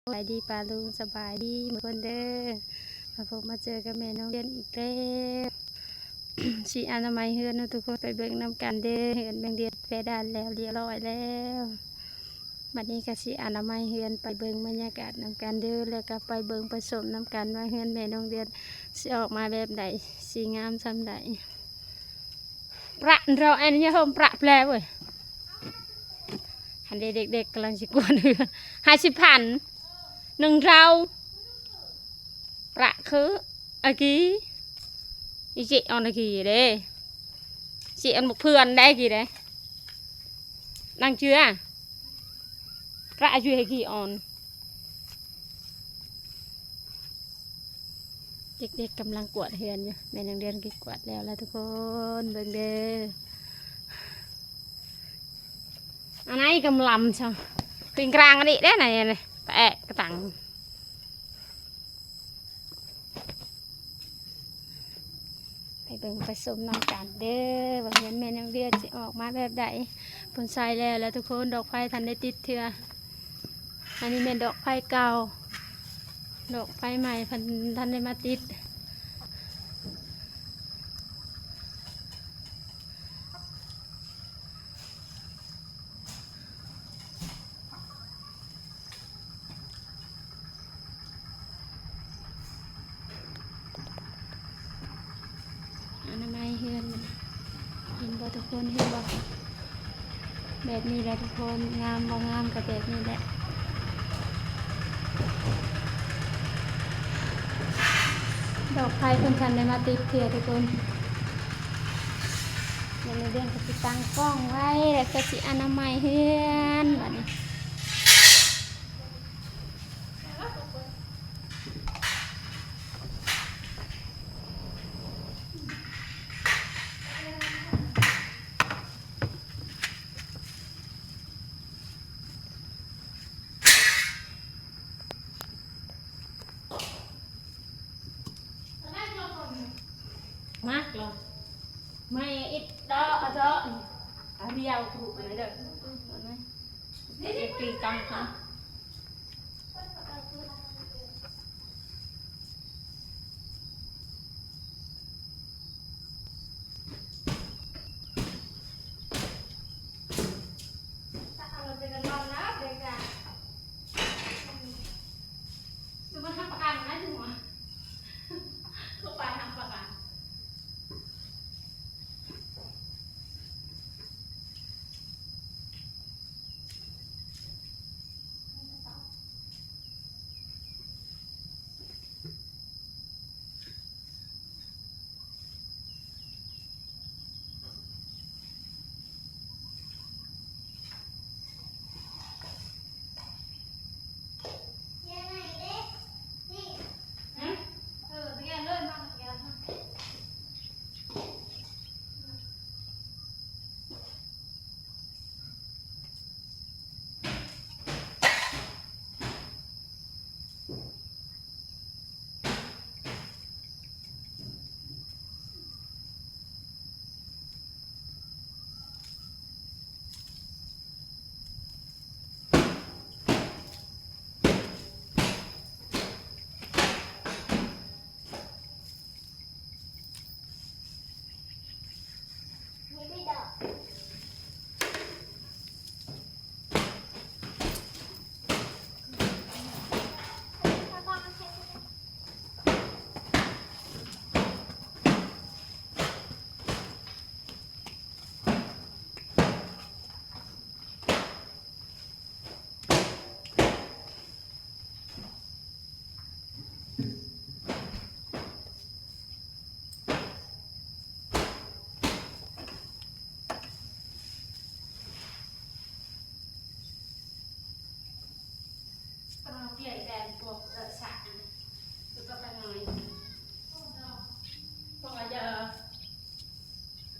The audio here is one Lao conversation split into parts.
ສະບາຍດີປ້າລຸງ ສະບາຍດີໝົດທຸກຄົນເດີ. ມາພົບມາເຈີກັບແມ່ນ້ອງດຽນອີກແລ້ວ. ຊິອະນາໄມເຮືອນເນາະທຸກຄົນ ໄປເບິ່ງນຳກັນເດີ. ເຮືອນແມ່ນ້ອງດຽນແປະດານແລ້ວ ລຽບຮ້ອຍແລ້ວ. ບັດນີ້ກໍຊິອະນາໄມເຮືອນ ໄປເບິ່ງບັນຍາກາດນຳກັນເດີ ແລ້ວກໍໄປເບິ່ງໄປຊົມນຳກັນວ່າເຮືອນແມ່ນ້ອງດຽນຊິອອກມາແບບໃດ ຊິງາມສ່ຳໃດ. ປະເຮົາອັນນີ້ໂຮມປະແປເວີຍ. ຫັ້ນເດ ເດັກໆກຳລັງຊິກວາດເຮືອນ ຫ້າສິບພັນ ໜຶ່ງເທົ່າ. ປະຄືອາກີ ອີເຈອອນອາກີເດ້ ເຈອອນບັກເພື່ອນໄດ້ກີເດ້ ນາງເຈື່ອ ປະຢູ່ໃຫ້ກີອອນ. ເດັກໆກຳລັງກວາດເຮືອນຢູ່ ແມ່ນ້ອງດຽນກະກວາດແລ້ວລະທຸກຄົນ ເບິ່ງເດີ. ອັນນີ້ກຳລັງຊະ ເປັນກາງອັນນີ້ເດ້ນະ ຕະແອະກະຕັງ. ໄປເບິ່ງໄປຊົມນຳກັນເດີ ວ່າເຮືອນແມ່ນ້ອງດຽນຊິອອກມາແບບໃດ. ເພິ່ນໃສ່ແລ້ວລະທຸກຄົນ ດອກໄຟທັນໄດ້ຕິດເທື່ອ. ອັນນີ້ແມ່ນດອກໄຟເກົ່າ ດອກໄຟໃໝ່ເພິ່ນທັນໄດ້ມາຕິດ. ອະນາໄມເຮືອນ ເຫັນບໍ່ທຸກຄົນ ເຫັນບໍ່? ແບບນີ້ແຫຼະທຸກຄົນ ງາມບໍ່ງາມກໍແບບນີ້ແຫຼະ. ດອກໄຟເພິ່ນທັນໄດ້ມາຕິດເທື່ອທຸກຄົນ. ແມ່ນ້ອງດຽນກໍຊິຕັ້ງກ້ອງໄວ້ ແລ້ວກໍຊິອະນາໄມເຮືອນບັດນີ້. ມາກລະ ມາອີກດອກ ດອກ ອາ ດຽວ ກຣຸບ ອັນນັ້ນເດີ ອັນນັ້ນ ເກັບປີກາງ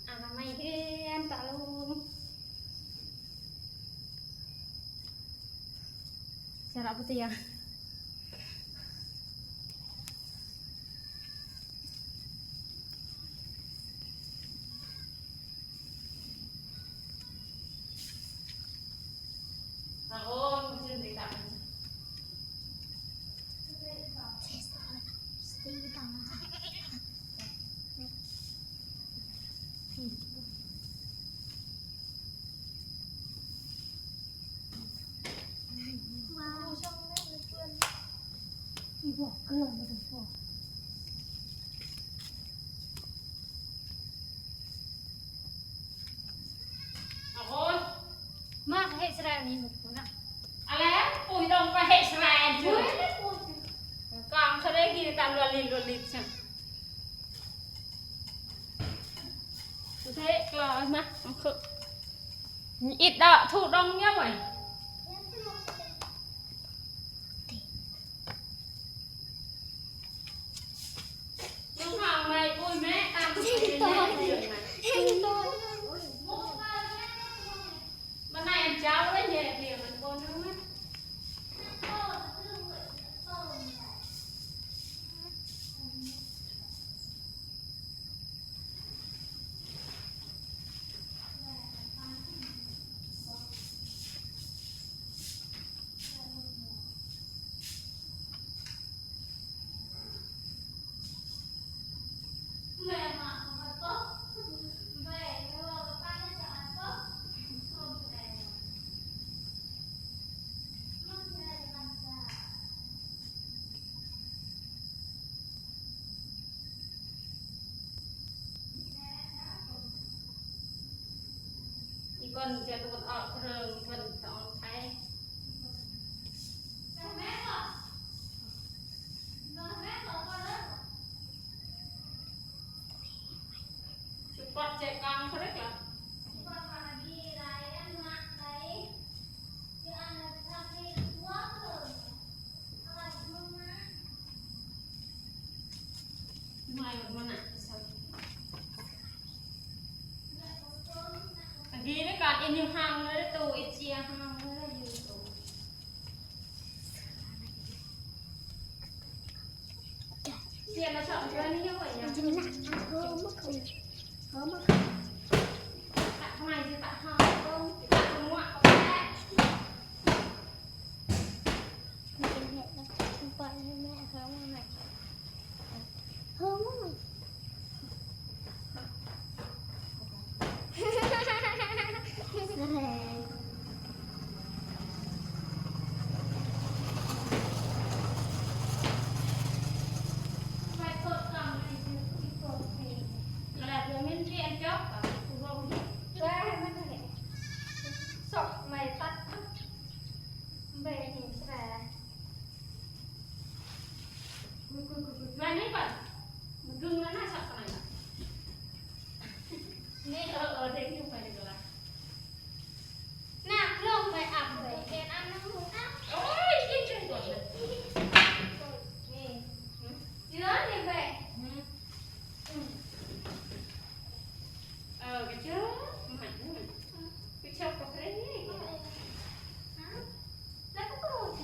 ອະນາໄມເຮືອນປ້າລຸງ. ສາລະບໍ່ຕຽງ. ໂອ້ຍ ມັນຂຶ້ນໄປຕາມ. ພວກເກືອບໍ່ຕ້ອງພວກ ເອົາໂອ້ຍ ມາເຮັດສະແລນນີ້ໝົດພຸ້ນນະ ອາແລະ ປຸ້ຍດອງໄປເຮັດສະແລນ ໂອ້ຍ ກາງເຂົາໄດ້ກິນຕາມລວດລິດລວດລິດຊັ້ນ. ເທກລາມາ ເອົາຄື ອິດດະ ທຸດອງຍາວໄວ ນ້ອງຫາງໄວ້ ໂອ້ຍ ແມ່ ຕາມ ເຮັດຕໍ່ ເຮັດຕໍ່ ມັນນາຍອັນເຈົ້າເລີຍ ແຍກລຽງມັນບໍ່ນຳ. ອີ່ເພິ່ນຈະຕາເວັນອອກເຄິ່ງ ເພິ່ນຕາອອກໄທ ສະປອດແຈກັງເຂົາເລີຍກະ. ອັນນີ້ການເອັນຢູ່ຫ່າງເລີຍ ໂຕເອເຊຍຫ່າງເລີຍຢູ່ໂຕ. ແວ່ນນີ້ກ່ອນ ມັນດຶງແລ້ວນະ ສັກປານນັ້ນນະ ນີ້ ເອີ ເອີ ເດັກຢູ່ໄປດີກວ່າ ໜັກລົງໄປອັບເລີຍ ເຮັດອັນນັ້ນ ໂອ້ຍ ກິນຈົນໝົດເລີຍ ນີ້ ເຈື່ອນີ້ໄປ ອືມ ເອີ ກະເຈີ ມັນ ກະເຈີກາເຟນີ້ ແລ້ວກະໂກນ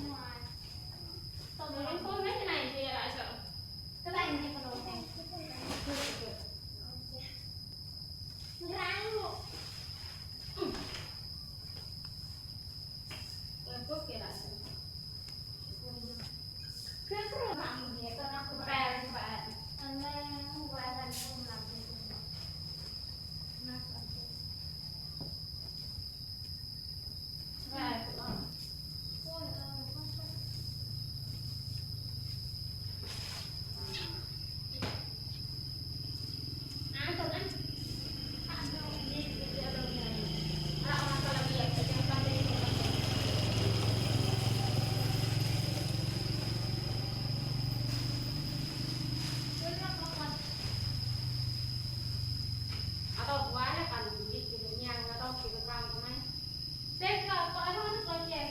ເຕັກກະເອົາເອົາເອົາເອົາແຈກ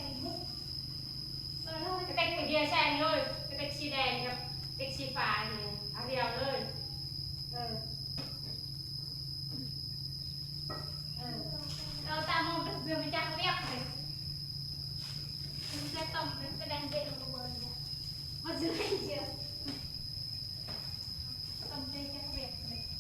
ເຕັກກະເດຍແຊງເລີຍ ເຕັກສີແດງກັບເຕັກສີຟ້ານີ້ ອາຮຽວເລີຍ ເອີ ເອີ ເອົາຕາມອງເດີ ເດີນໄປຈັກວຽກເລີຍ ມັນຈະຕ້ອງເປັນກະແດງເດະລົງໄປເບິ່ງເດະ ມັນຊິໄດ້ເຈີ ຕ້ອງໄດ້ຈັກວຽກເລີຍ. ເ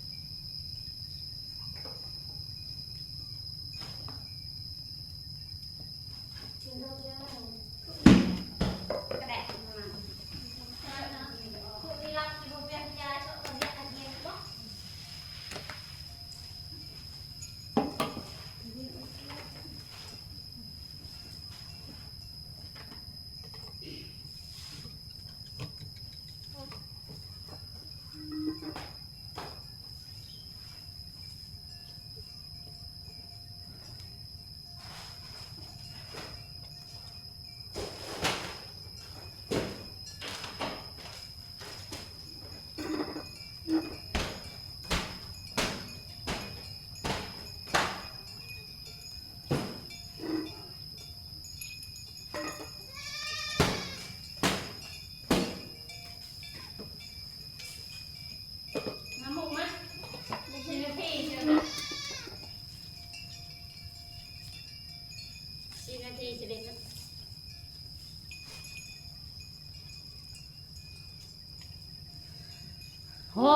ໂອ້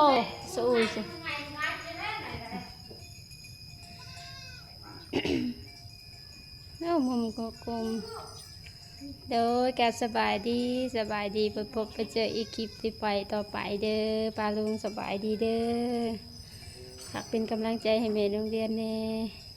ສະອຸຍ ເອົ້າ ມຸມກໍກົມ. ໂດຍ ກະສະບາຍດີ ສະບາຍດີ ໄປພົບໄປເຈີອີກຄລິບທີ່ໄປຕໍ່ໄປເດີ ປ້າລຸງ ສະບາຍດີເດີ. ຝາກເປັນກຳລັງໃຈໃຫ້ແມ່ໂຮງຮຽນແດ່.